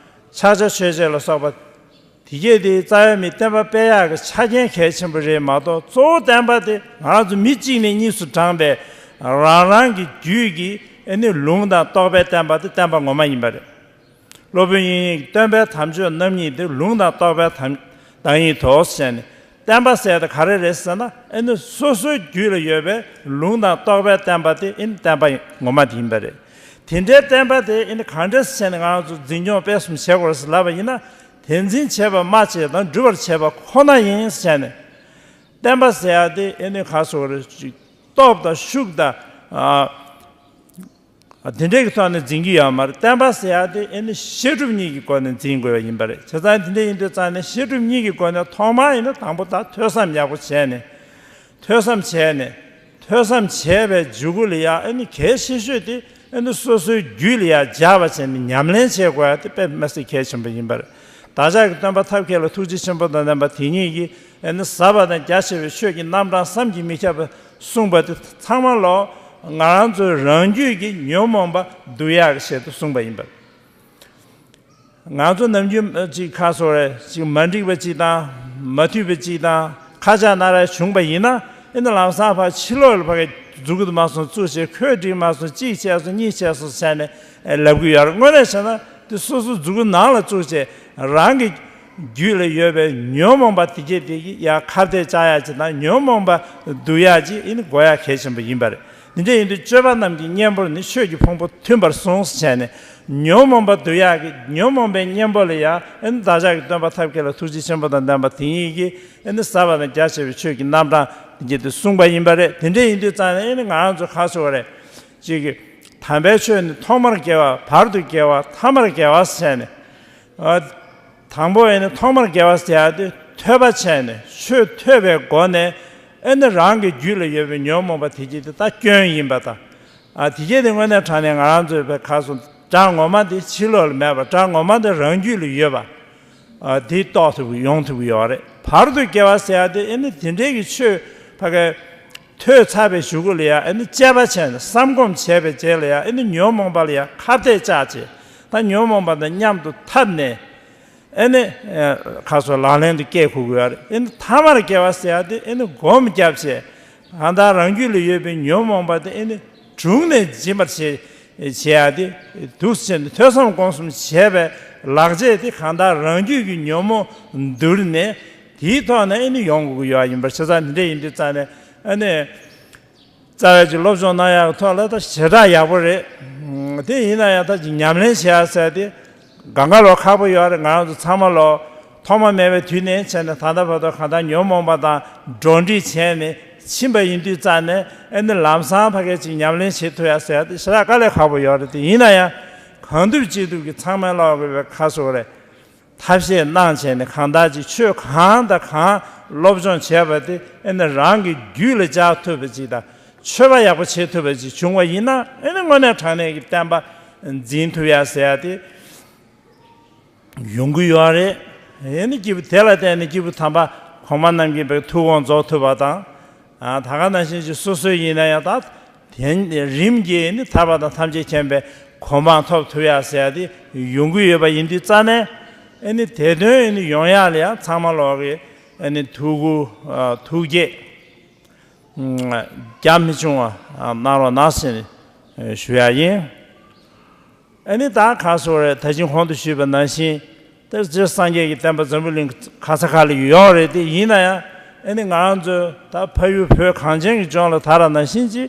ཕྱག་རྒྱ་མཆོད་ཆས་ལ་སོགས་པ་དེ་གས་དེ་རྩ་བའི་མི་བསྟན་པ་སྤེལ་ཡག་གི་ཆ་རྐྱེན་གལ་ཆེན་པོ་རེད་མ་གཏོགས། གཙོ་བོ་བསྟན་པ་དེ་ང་རང་ཚོ་མི་གཅིག་ནས་གཉིས་སུ་བགྲངས་པའི་རང་རང་གི་རྒྱུད་ཀྱི་ ཨེ་ནི་ལུང་དང་རྟོགས་པའི་བསྟན་པ་དེ་བསྟན་པ་ངོ་མ་ཡིན་པ་རེད། སློབ་དཔོན་དབྱིག་གཉེན་གྱི་སྟོན་པའི་དམ་ཆོས་རྣམ་གཉིས་དེ་ལུང་དང་རྟོགས་པའི་དམ་བདག་ཉིད་དོ་ཟེར་ནས། བསྟན་པ་ཟེར་ཡ་དེ་ག་རེ་རེད་ཟེར་ན། ཨེ་ནི་སོ་སོའི་རྒྱུད་ལ་ཡོད་པའི་ལུང་དང་རྟོགས་པའི་བསྟན་པ་དེ་ཨེ་ནི་བསྟན་པ་ངོ་མ་དེ་ཡིན་པ་རེད། དེ་འདྲའི་བསྟན་པ་དེ་ཨེ་ནི་གང་འདྲ་ཟེར་ནས་ང་རང་ཚོ་འཛིན་སྐྱོང་སྤེལ་གསུམ་བྱེད་དགོས་རེད་ཟེར་ལབ་པ་ཡིན་ན། དེ་འཛིན་བྱེད་པ་སྨྲ་བྱེད་དང་སྒྲུབ་པར་བྱེད་པ་ཁོ་ན་ཡིན་ཟེར་ནས། བསྟན་པ་ཟེར་ཡ་དེ་ཨེ་ནི་ག་ཟེར་དགོས་རེད། ཅིག་སྟོབས་དང་ཤུགས་དང་། ཨ། དེ་འདྲའི་གི་ཐོག་ནས་འཛིན་གྱི་ཡོད་མ་རེད། བསྟན་པ་ཟེར་ཡ་དེ་ཨེ་ནི་བཤད་སྒྲུབ་གཉིས་ཀྱི་སྒོ་ནས་འཛིན་དགོས་པ་ཡིན་པ་རེད། བྱས་ཙང་དེ་འདྲ་ཡིན་དུས་ཙང་ནས་བཤད་སྒྲུབ་གཉིས་ཀྱི་སྒོ་ནས་ཐོག་མར་ཡིན་ན་དང་པོ་ད་ཐོས་བསམ་ཡག་པོ་བྱས་ནས། ཐོས་བསམ་བྱས་ནས། ཐོས་བསམ་བྱས་པའི་མཇུག་གུ་ལ་ཡ་ཨེ་ནི་གལ་ཆེ་ཤོས་དེ་ཨེ་ནི་སོ་སོའི་རྒྱུད་ལ་ཡ་སྦྱར་བ་བྱས་ནས་ཉམས་ལེན་བྱེད་དགོས་ཡ་དེ་དཔེ་མི་སྲིད་གལ་ཆེན་པོ་ཡིན་པ་རེད། བདག་ཅག་གི་སྟོན་པ་ཐབས་མཁས་ལ་ཐུགས་རྗེ་ཆེན་པོ་དང་ལྡན་པ་དེ་ཉིད་ཀྱིས་ཨེ་ནི་ཟབ་པ་དང་རྒྱ་ཆེ་བའི་ཆོས་ཀྱི་རྣམ་གྲངས་བསམ་གྱིས་མི་ཁྱབ་པ་གསུངས་པ་དེ་ཚང་མ་ལོ། ང་རང་ཚོའི་རང་རྒྱུད་ཀྱི་ཉོན་མོངས་པ་འདུལ་ཡག་གི་ཆེད་དུ་གསུངས་པ་ཡིན་པ། ང་ཚོ་ནམ་རྒྱུན་ཅིག་ཁ་སོ་རེ་ཅིག་མ་འགྲིག་པ་ཅིག་དང་མ་མཐུན་པ་ཅིག་དང་ཁ་ཆག་ན་ར་བྱུང་པ་ཡིན་ན། ཨེ་ནི་ལམ་སང་ཕར་ཕྱི་ལོགས་ལ་ཕ་གི་མཛུ་གུ་དུ་མ་སོང་བཙུགས་བྱས། ཁོས་འགྲིག་མ་སོང་གཅིག་བྱས་སོང་གཉིས་བྱས་སོང་བྱས་ནས་ལབ་གི་ཡོད་རེད། དངོས་གནས་བྱས་ན་དེ་སོ་སོ་མཛུ་གུ་ནང་ལ་བཙུགས་བྱས་རང་གི་རྒྱུད་ལ་ཡོད་པའི་ཉོན་མོངས་པ་དེ་གྱད་དེ་གི་ཡ་ཁ་གཏད་བཅག་ཡ་ཅིག་དང་ཉོན་མོངས་པ་འདུལ་ཡ་ཅིག་ཨེ་ནི་དགོས་ཡ་གལ་ཆེན་པོ་ཡིན་པ་རེད། འདི་འདྲ་ཡིན་དུས་སྤྱོད་པ་རྣམས་ཀྱི་གཉེན་པོར་ནི་ཆོས་ཀྱི་ཕུང་པོ་མཐུན་པར་གསུངས་ཟེར་བྱས་ནས། ཉོན་མོངས་པ་འདུལ་ཡག་གི་ཉོན་མོངས་པའི་གཉེན་པོ་ལ་ཡང་ཨེ་ནི་བདག་ཅག་གི་སྟོན་པ་ཐབས་མཁས་ལ་ཐུགས་རྗེ་ཆེན་པོ་དང་ལྡན་པ་དེ་ཉིད་ཀྱིས་ཨེ་ནི་ཟབ་པ་དང་རྒྱ་ཆེ་བའི་ཆོས་ཀྱི་རྣམ་གྲངས་དེ་གྱད་དེ་གསུངས་པ་ཡིན་པ་རེད། དེ་འདྲ་ཡིན་དུས་ཙང་ནས་ཨེ་ནི་ང་རང་ཚོ་ཁ་སོ་རེ་ཅིག་གི་དམ་པའི་ཆོས་ནི་ཐོག་མར་དགེ་བ། བར་དུ་དགེ་བ། ཐ་མར་དགེ་བ་ཟེར་ནས། ཨ། དང་པོ་ཨེ་ནི་ཐོག་མར་དགེ་བ་ཟེར་ཡ་དེ་ཐོས་པ་བྱས་ནས་ཆོས་ཐོས་པའི་སྒོ་ནས་ཨེ་ནི་རང་གི་རྒྱུད་ལ་ཡོད་པའི་ཉོན་མོངས་པ་དེ་གྱད་དེ་ད་སྐྱོན་ཡིན་པ་དང་། ཨ། དེ་གྱད་དེ་དངོས་གནས་དྲང་གནས་ང་རང་ཚོའི་བའི་ཁ་སོ་དགྲ་ངོ་མ་དེ་ཕྱི་ལོགས་ལ་མེད་པ། དགྲ་ངོ་མ་དེ་རང་རྒྱུད་ལ་ཡོད་པ། ཨ། དེ་རྟོགས་ཐུབ་ཀྱི་ཡོང་ཐུབ་ཀྱི་ཡོད་རེད། བར་དུ་དགེ་བ་ཟེར་ཡ་དེ་ཨེ་ནི་དེ་འདྲའི་གི་ཆོས་ཕ་གི་ཐོས་ཚར་བའི་གཞུག་གུ་ལ་ཡ་ཨེ་ནི་དཔྱད་པ་བྱས་ནས་བསམ་སྒོམ་བྱས་པའི་རྗེས་ལ་ཡ་ཨེ་ནི་ཉོན་མོངས་པ་ལ་ཡ་ཁ་གཏད་བཅག་བྱས། ད་ཉོན་མོངས་པ་དང་མཉམ་དུ་འཐབ་ནས། ཨེ་ནི་ཁ་སོ་ལག་ལེན་དུ་བཀལ་དགོས་ཀྱི་ཡོད་རེད། ཨེ་ནི་ཐ་མར་དགེ་བ་ཟེར་ཡ་དེ་ཨེ་ནི་སྒོམ་བརྒྱབ་བྱས། གང་ལྟར་རང་རྒྱུད་ལ་ཡོད་པའི་ཉོན་མོངས་པ་དེ་ཨེ་ནི་དྲུངས་ནས་འབྱིན་པར་བྱེད་བྱེད་ཡ་དེ་འདུག་ཟེར་ནས་ཐོས་བསམ་སྒོམ་གསུམ་བྱས་པའི་ལག་རྗེས་དེ་གང་ལྟར་རང་རྒྱུད་ཀྱི་ཉོན་མོངས་འདུལ་ནས་དེའི་ཐོག་ནས་ཨེ་ནི་ཡོང་དགོས་ཀྱི་ཡོད་ཡིན་པ། བྱས་ཙང་དེ་འདྲ་ཡིན་དུས་ཙང་ནས་ཨེ་ནི། རྩ་བའི་ཅིག་སློབ་སྦྱོང་གནང་ཡག་གི་ཐོག་ལ་ད་ཞེ་དྲག་ཡག་པོ་རེད། དེ་ཡིན་ན་ཡང་ད་ཅིག་ཉམས་ལེན་བྱེད་ཡག་ཟེར་དེ་གང་ག་ལོ་ཁག་པོ་ཡོད་རེད། ང་རང་ཚོ་ཚང་མ་ལོ་ཐོག་མ་མེད་པའི་དུས་ནས་བྱས་ནས་ད་ལྟ་བར་དུ་གང་ལྟར་ཉོན་མོངས་པ་དང་འགྲོགས་འདྲིས་བྱས་ནས་ཕྱིན་པ་ཡིན་དུས་ཙང་ནས་ཨེ་ནི་ལམ་སང་ཕ་གི་ཅིག་ཉམས་ལེན་བྱེད་ཐུབ་ཡག་ཟེར་ཡག་དེ་ཞེ་དྲག་དཀའ་ལས་ཁག་པོ་ཡོད་རེད། དེ་ཡིན་ན་ཡང་གང་ཐུབ་ཅི་ཐུབ་ཀྱིས་ཚང་མས་ལོག་དགོས་པའི་ཁ་སོ་རེད། ཐབས་ཤེས་གནང་བྱས་ནས་གང་ལྟར་ཅིག་ཆོས་གང་དང་གང་སློབ་སྦྱོང་བྱས་པ་དེ་ཨེ་ནི་རང་གི་རྒྱུད་ལ་འཇགས་ཐུབ་པ་ཅིག་དང་སྤྱོད་པ་ཡག་པོ་བྱེད་ཐུབ་པ་ཅིག་བྱུང་བ་ཡིན་ན་ཨེ་ནི་དངོས་གནས་དྲང་གནས་ཀྱི་བསྟན་པ་འཛིན་ཐུབ་ཡ་ཟེར་ཡ་དེ་ཡོང་གི་ཡོད་རེད། ཨེ་ནི་སྐྱེས་བུ་དེ་ལ་བརྟེན་ནས་སྐྱེས་བུ་དམ་པ་གོང་མ་རྣམས་ཀྱི་བའི་ཐུགས་དགོངས་རྫོགས་ཐུབ་པ་དང་། ཨ། ད་ག་ནང་བཞིན་གྱི་སོ་སོའི་ཡིན་ན་ཡང་ད་དེ་རིམ་གྱིས་ནི་ཐར་པ་དང་ཐམས་ཅད་མཁྱེན་པའི་གོ་འཕང་ཐོབ་ཐུབ་ཡ་ཟེར་ཡ་དེ་ཡོང་གི་ཡོད་པ་ཡིན་དུས་ཙང་ནས་ཨེ་ནི་དེ་དོན་ཨེ་ནི་ཡོང་ཡ་ལ་ཡང་ཚང་མ་ལོག་གི་ཨེ་ནི་ཐུགས་ཁུར། ཨ། ཐུགས་བསྐྱེད་རྒྱ་མི་ཆུང་བ་གནང་རོགས་གནང་ཟེར་ནས་ཞུ་ཡ་ཡིན། ཨ་ནི་ད་ག་སོ་རེད། ད་ཅིང་གོང་དུ་ཞུས་པ་ནང་བཞིན་ད་སྤྱིར་སངས་རྒྱས་ཀྱི་བསྟན་པ་འཛམ་བུ་གླིང་ག་ས་ག་ལ་ཡོད་རེད། དེ་ཡིན་ན་ཡང་ཨ་ནི་ང་རང་ཚོའི་ད་ཕ་ཡུལ་བོད་གངས་ཅན་གྱི་ལྗོངས་ལ་ད་ར་ནང་བཞིན་གྱི་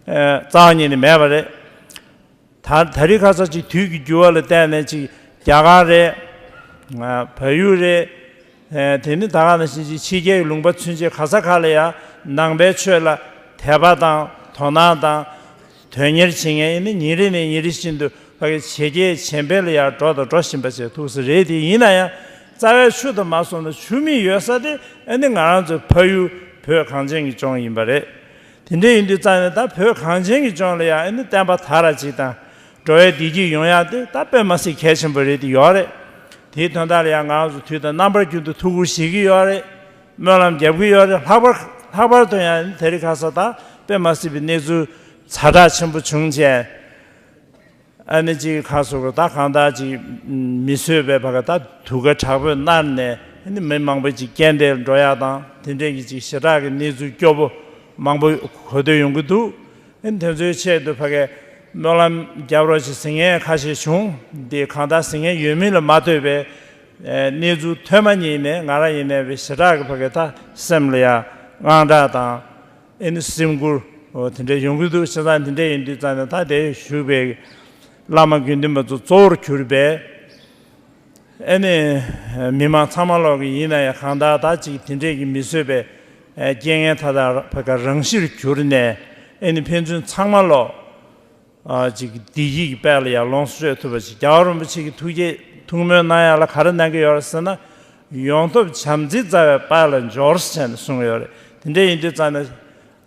རྩ་བ་ཉིད་ནས་མེད་པ་རེད། ད་ད་རེས་ཁ་ས་ཅིག་དུས་ཀྱི་འགྱུར་བ་ལ་བལྟས་ནས་ཅིག་རྒྱ་གར་རེད། ཨ། བལ་ཡུལ་རེད། ཨེ། དེ་ནི་ད་ག་ནང་བཞིན་ཅིག་ཕྱི་རྒྱལ་གྱི་ལུང་པ་ཚུན་ཆད་ག་ས་ག་ལ་ཡང་ནང་པའི་ཆོས་ལ་དད་པ་དང་དོ་སྣང་དང་དོན་གཉེར་བྱེད་མཁན་ཨེ་ནི་ཉིན་རེ་ནས་ཉིན་རེ་བཞིན་དུ་ཕ་གི་ཇེ་རྒྱས་ཇེ་འཕེལ་ལ་ཡང་འགྲོ་དང་འགྲོ་བཞིན་པ་བྱས་ཐུག་ས་རེད། དེ་ཡིན་ན་ཡང་རྩ་བའི་ཆུ་དང་མ་སོང་ན་ཆུ་མིག་ཡོད་ས་དེ་ཨེ་ནི་ང་རང་ཚོའི་ཕ་ཡུལ་བོད་གངས་ཅན་གྱི་ལྗོངས་ཡིན་པ་རེད། དེ་འདྲ་ཡིན་དུས་ཙང་ནས་ད་བོད་གངས་ཅན་གྱི་ལྗོངས་ལ་ཡང་ཨེ་ནི་བསྟན་པ་དར་ར་ཅིག་དང་འགྲོ་བའི་བདེ་སྐྱིད་ཡོང་ཡག་དེ་ད་དཔེ་མ་སྲིད་གལ་ཆེན་པོ་རེད་དེ་ཡོད་རེད། དེའི་དོན་དག་ལ་ཡང་ང་རང་ཚོ་དུས་དང་རྣམ་པར་རྒྱུན་དུ་ཐུགས་ཁུར་བཞེས་ཀྱི་ཡོད་རེད། སྨོན་ལམ་རྒྱབ་ཀྱི་ཡོད་རེད། ལྷག་པར་ལྷག་པར་དུ་ཡང་དེ་རིང་ཁ་སང་ད་དཔེ་མ་སྲིད་པའི་གནས་ཚུལ་ཛ་དྲག་ཆེན་པོ་བྱུང་རྗེས། ཨ་ནི་ཅིག་ཁ་སོ་གི་ད་གང་ལྟར་ཅིག་མི་བཟོད་པའི་བར་ག་ད་དུ་ག་དྲག་པོས་མནར་ནས་ཨ་ནི་མི་མང་པོ་ཅིག་རྐྱེན་འདས་འགྲོ་ཡག་དང་དེ་འདྲས་ཀྱི་ཅིག་ཞེ་དྲག་གི་གནས་ཚུལ་སྐྱོ་པོ་མང་པོ་གོ་ཐོས་ཡོང་གི་འདུག་ཨ་ནི་དེ་ཚོའི་ཆེད་དུ་བར་ག་ སྨོན་ལམ་རྒྱབ་རོགས་ཞེས་ཟེར་མཁན་ཁ་ཤས་བྱུང་། འདི་གང་ལྟར་ཟེར་མཁན་ཡོད་མིན་ལ་མ་ལྟོས་པའི་ཨེ་གནས་ཚུལ་ཐོན་མ་ཉིད་ནས་ང་རང་ཡིན་ནའི་ཞེ་དྲག་གི་ཕ་གི་ད་སེམས་ལ་ཡང་དངངས་སྐྲག་དང་། ཨེ་ནི་སེམས་འགུལ་དེ་འདྲ་ཡོང་གི་འདུག་བྱས་ཙང་དེ་འདྲ་ཡིན་དུས་ཙང་ནས་ད་དེ་བཞུགས་པའི་བླ་མ་དགེ་འདུན་པ་ཚོ་གཙོ་བོར་གྱུར་པའི་ཨེ་ནི་མི་མང་ཚང་མ་ལོག་གི་ཡིན་ན་ཡང་གང་ལྟར་ད་ཅིག་དེ་འདྲས་ཀྱི་མི་བཟོད་པའི་ཨེ་རྐྱེན་ངན་མཐའ་དག་ཕ་ག་རང་ཞིར་གྱུར་ནས་ཨེ་ནི་ཕན་ཚུན་ཚང་མ་ལོག་ཨ་ཅིག་བདེ་སྐྱིད་ཀྱི་དཔལ་ལ་ཡང་ལོངས་སུ་སྤྱོད་ཐུབ་པ་ཞིག་རྒྱལ་བ་རིན་པོ་ཆེ་གི་ཐུགས་བསྐྱེད་ཐུགས་སྨོན་གནང་ཡག་ལ་ག་རེ་གནང་གི་ཡོད་རེད་ཟེར་ན། ཡོང་ཐབས་བྱམས་བརྩེའི་རྩ་བའི་དཔལ་ལ་འབྱོར་ཟེར་ནས་གསུངས་ཡོད་རེད། དེ་འདྲ་ཡིན་དུས་ཙང་ནས་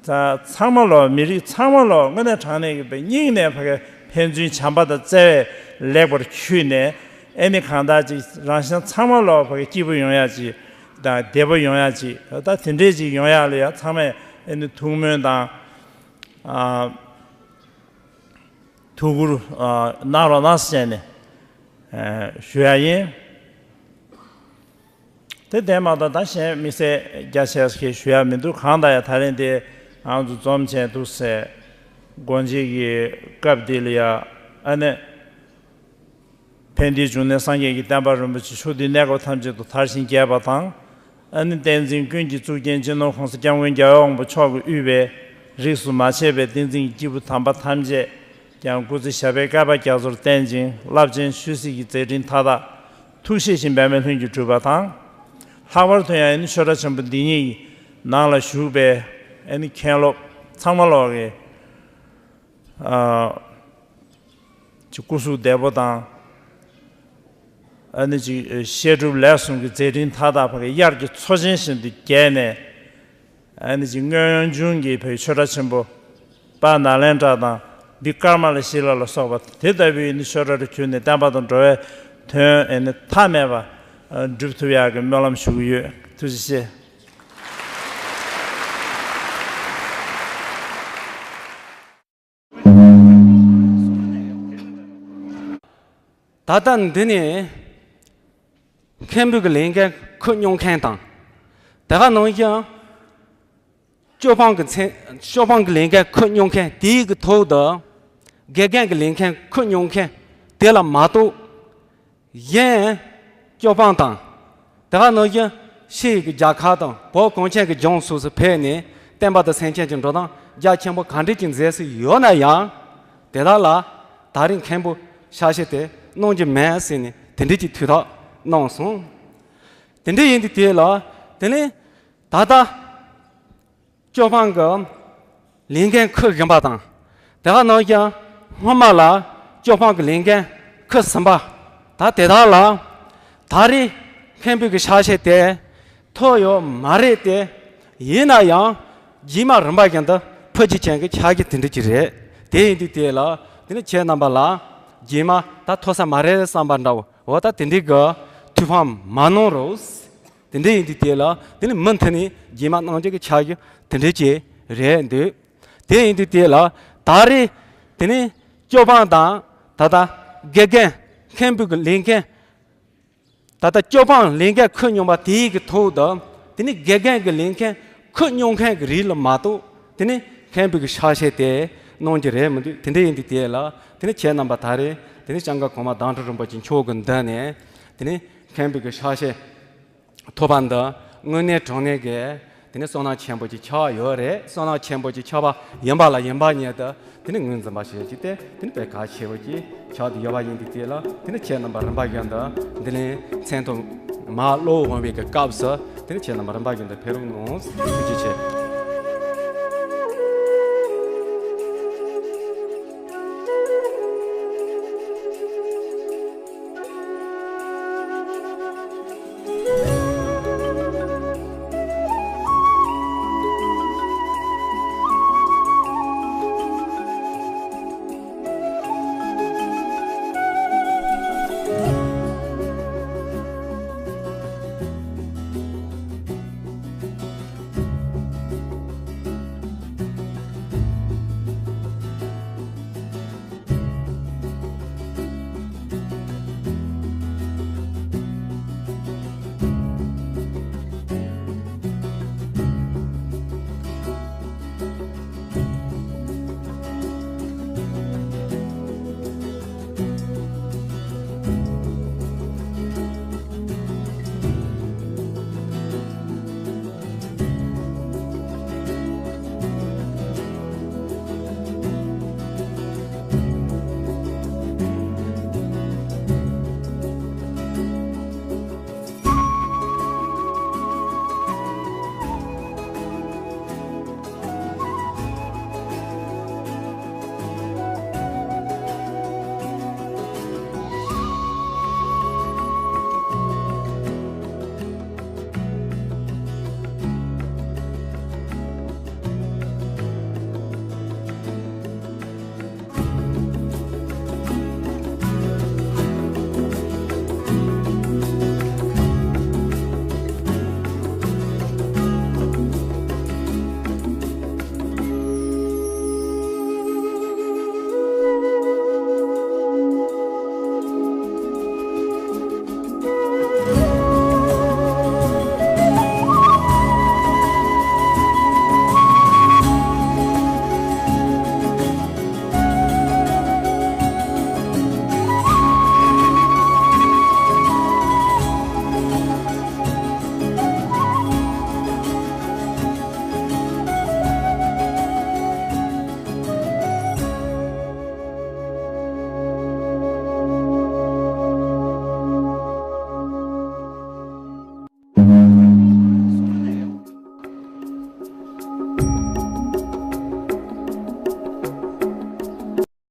ཚ་ཚང་མ་ལོག་མི་རིགས་ཚང་མ་ལོག་དངོས་གནས་དྲང་གནས་ཀྱི་དཔེ་སྙིང་ནས་ཕ་གི་ཕན་ཚུན་བྱམས་པ་དང་བརྩེ་བས་ལེགས་པར་འཁྱུད་ནས་ཨེ་ནི་གང་ལྟར་ཅིག་རང་གཞན་ཚང་མ་ལོག་ཕ་གི་སྐྱིད་པོ་ཡོང་ཡག་ཅིག་དང་བདེ་པོ་ཡོང་ཡག་ཅིག་ད་དེ་འདྲས་ཅིག་ཡོང་ཡག་ལ་ཡང་ཚང་མས་ཨེ་ནི་ཐུགས་སྨོན་དང་ཨ། ཐུགས་ཁུར་གནང་རོགས་གནང་ཟེར་ནས་ཞུ་ཡ་ཡིན། དེ་དེ་མ་གཏོགས་ད་གཞན་དམིགས་བསལ་རྒྱ་ཆེ་ཞིག་ཞུ་ཡ་མི་འདུག་གང་ལྟར་ཡང་ད་རིང་དེ་ང་ཚོ་འཛོམས་བྱས་འདུག་ཟེར། དགོངས་བཞེས་ཀྱི་སྐབས་འདི་ལ་ཡ་ཨ་ནི། ཕན་བདེའི་འབྱུང་གནས་སངས་རྒྱས་ཀྱི་བསྟན་པ་རིན་པོ་ཆེ་ཕྱོགས་བསྡུས་གནས་སྐབས་ཐམས་ཅད་དུ་དར་ཞིང་རྒྱས་པ་དང་། ཨ་ནི་བསྟན་འཛིན་ཀུན་གྱི་གཙུག་རྒྱན་སྤྱི་ནོར་༸གོང་ས་༸སྐྱབས་མགོན་རྒྱལ་བའི་དབང་པོ་མཆོག་གིས་དབུས་པའི་རིས་སུ་མ་ཆད་པའི་བསྟན་འཛིན་གྱི་སྐྱེས་བུ་དམ་པ་ཐམས་ཅད་ཀྱང་སྐུ་ཚེ་ཞབས་པད་བསྐལ་པ་རྒྱ་མཚོར་བརྟན་ཅིང་རླབས་ཆེན་ཆོས་སྲིད་ཀྱི་མཛད་འཕྲིན་མཐའ་དག་ཐུགས་བཞེད་བཞིན་པདྨའི་ལྷུན་གྱིས་གྲུབ་པ་དང་། ལྷག་པར་དུ་ཡང་ཨ་ནི་ཆོས་གྲྭ་ཆེན་པོ་འདི་ཉིད་ཀྱི་ནང་ལ་བཞུགས་པའི་ཨ་ནི་མཁན་སློབ་ཚང་མ་ལོག་གི་ཨ། ཅིག་སྐུ་གཟུགས་བདེ་པོ་དང་། ཨ་ནི་ཅིག་བཤད་སྒྲུབ་ལས་གསུམ་གྱི་མཛད་འཕྲིན་མཐའ་དག་ཕ་གི་དབྱར་གྱི་མཚོ་ཆེན་བཞིན་དུ་རྒྱས་ནས། ཨ་ནི་ཅིག་སྔོན་བྱུང་གི་བོད་ཆོས་གྲྭ་ཆེན་པོ་དཔལ་ནཱ་ལེནྡྲ་དང་འདི་ཀརྨ་ལ་ཤཱི་ལ་ལ་སོགས་པ་དེ་ལྟ་བུའི་ནི་ཆོས་གྲྭ་རུ་གྱུར་ནས་བསྟན་པ་དང་འགྲོ་བའི་དོན་ཨ་ནི་མཐའ་མེད་པ་སྒྲུབ་ཐུབ་ཡག་གི་སྨོན་ལམ་ཞུ་གི་ཡོད། ཐུགས་རྗེ་ཆེ། ད་ལྟ་འདི་ནས་མཁན་པོའི་གི་ལས་འགན་འཁུར་མྱོང་མཁན་དང་། དེ་ག་ནང་བཞིན་ཅོ་པང་གི་མཚན་ཅོ་པང་གི་ལས་འགན་འཁུར་མྱོང་མཁན་དེའི་གི་ཐོག་ཏུ་དགེ་རྒན་གྱི་ལས་འགན་འཁུར་མྱོང་མཁན་དེ་ལ་མ་གཏོགས། གཞན་ཅོ་པང་དང་། དེ་ག་ནང་བཞིན་ཕྱི་ཡི་གི་རྒྱལ་ཁབ་དང་བོད་གངས་ཅན་གྱི་ལྗོངས་སོ་སོ་ཕེབས་ནས་བསྟན་པ་དང་སེམས་ཅན་གྱི་འགྲོ་སྟངས་རྒྱ་ཆེན་པོ་ག་འདྲས་ཀྱི་མཛད་སྲོལ་ཡོད་ན་ཡང་། དེ་དག་ལ་ད་རིང་མཁན་པོ་ཤ་ཤེད་དེ་གནང་རྒྱུ་མེད་ཟེར་ནས་དེ་འདྲས་ཀྱི་ཐུགས་ཐག་གནང་སོང་། དེ་འདྲས་ཡིན་དུས་དེ་ལ་དེ་ནས་ད་ལྟ། ཅོ་པང་གི་ལས་འགན་འཁུར་བཞིན་པ་དང་། དེ་ག་ནང་བཞིན་སྔོན་མ་ལ་ཅོ་པང་གི་ལས་འགན་འཁུར་ཟིན་པ། ད་དེ་དག་ལ་ད་རེས་མཁན་པོའི་གི་ཕྱག་བཞེས་དེ་ཐོབ་ཡོད་མ་རེད་དེ། ཡིན་ན་ཡང་རྗེས་མ་རིམ་པ་བཞིན་དུ་ཕུལ་རྒྱུ་ཅན་གྱི་ཕྱག་བཞེས་དེ་འདྲ་ཅིག་རེད། དེ་ཡིན་དུས་དེ་ལ་དེ་ནི་ཁྱེད་རྣམ་པ་ལ་རྗེས་མ་ད་ཐོབ་ས་མ་རེད་བསམ་པ་འདྲ་བོ་འོ་ད་དེ་འདྲའི་གི་ཐུགས་ཕམ་མ་གནང་རོགས། དེ་འདྲ་ཡིན་དུས་དེ་ལ་དེ་ནི་མུ་མཐུད་ནས་རྗེས་མ་གནང་རྒྱུ་གི་ཕྱག་བཞེས་དེ་འདྲ་ཅིག་རེད་འདུག་དེ་ཡིན་དུས་དེ་ལ་ད་རེས་དེ་ནི་ཅོ་པང་དང་ད་ལྟ་དགེ་རྒན་མཁན་པོའི་གི་ལས་འགན་ད་ལྟ་ཅོ་པང་ལས་འགན་འཁུར་མྱོང་པ་དེའི་གི་ཐོག་ཏུ་དེ་ནི་དགེ་རྒན་གི་ལས་འགན་འཁུར་མྱོང་མཁན་གི་རིགས་ལ་མ་གཏོགས་དེ་ནི་མཁན་པོའི་གི་ཕྱག་བཞེས་དེ་གནང་རྒྱུ་རེད་མི་འདུག་དེ་འདྲ་ཡིན་དུས་དེ་ལ་དེ་ནི་ཁྱེད་རྣམ་པ་ད་རེས་དེ་ནི་སྐྱབས་མགོན་གོང་མ་བདག་ཁྲི་རིན་པོ་ཆེ་མཆོག་གི་མདུན་ནས་དེ་ནི་མཁན་པོའི་གི་ཕྱག་བཞེས་ཐོབ་པ་འདི་དངོས་གནས་དྲང་གནས་ཀྱི་དེ་ནི་བསོད་ནམས་ཆེན་པོ་ཅིག་ཆགས་ཡོད་རེད། བསོད་ནམས་ཆེན་པོ་ཅིག་ཆགས་པ་ཡིན་པ་ལ་ཡིན་པ་ཉིད་དུ་དེ་ནི་ངོས་འཛིན་པ་ཞིག་ཅིག་སྟེ་དེ་ནི་དཔེ་གལ་ཆེ་བོ་ཅིག་ཆགས་བསྡད་ཡོད་པ་ཡིན་དུས་དེ་ལ་དེ་ནི་ཁྱེད་རྣམ་པ་རིམ་པ་བཞིན་དུ་འདི་ནས་མཚན་ཐོ་མར་ཀློག་འོང་བའི་གི་སྐབས་སུ་དེ་ནི་ཁྱེད་རྣམ་པ་རིམ་པ་བཞིན་དུ་ཕེབས་རོགས་གནང་། ཐུགས་རྗེ་ཆེ།